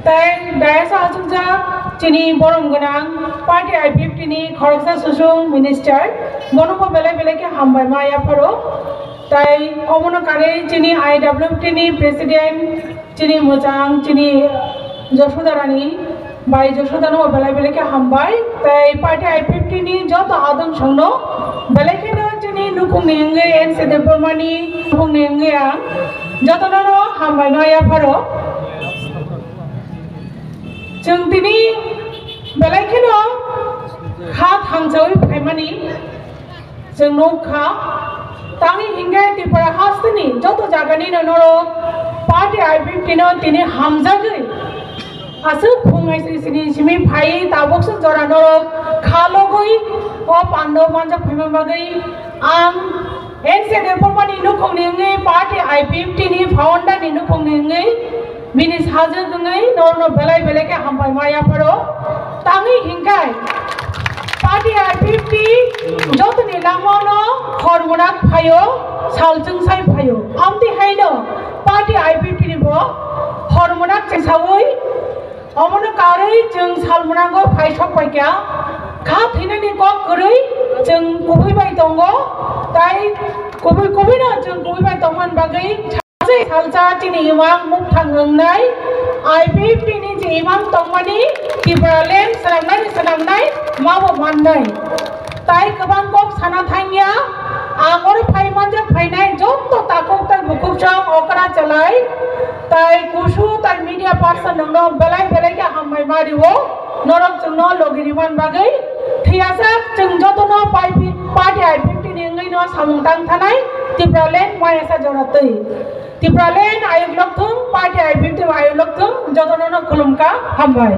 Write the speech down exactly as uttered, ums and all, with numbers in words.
Tai dayas o achukjak chini borom gwnang party I P F T ni khoroksa susung minister, bono bo belai belai khe hambai ma yapharo. Tai omono karwi chini I W F T ni president, chini mwchang, chini Josoda Rani bai Josoda no belai belai khe hambai. Tai party I P F T ni joto adong songno belai kheno chini nukhungni wngwi N C Debbarma ni nukhungni wngwi ang jotono no hambai ma yapharo. Chwng tini belai kheno kha thangchawi phaimani chwng nukha. Tangwi hinkhe Tripura hasteni joto jaganino norok party I P F T no tini hamjagwi aswk phung aisri sini simi phai tabukse jora norok kha logwi o pando manjak phaima bagwi ang N C Debbarma ni nukhungni wngwi party I P F T ni founder ni nukhungni wngwi bini sajwk wngwi norokno belai belai khe hambai ma yapharo. Tangwi hinkhai party I P F T jotoni langmano hormunak phaio, salchwngsai phaio. Amtwi haino party I P F T ni bo hormunak chesaui omono karwi chwng salmunago phai sok paikha. Kha thwinani kok kwrwi chwng kubui bai tongo, tai kubui kubuino chwng kubui bai tongmani bagwi Salsa chini imang mukthang wngnai, I P F T ni je imang tongmani Tipraland swnamnai swnamnai mabo mannai. Tai kwbang kok sana thangya, ang oro phai manjak phainai jotto takhuk tai bukhuk song okra chalai, tai kusu tai media person nokno belai belai khe hambai ma rio. Norok chwngno logi riman bagwi thwiyasak chwng jotono pai phi-, party I P F T ni wngwi no samung tang thanai Tipraland mayasa jora twi. Tipraland ayuk lokthung, party I P F T ayuk lokthung, jotono no khulumkha, hambai.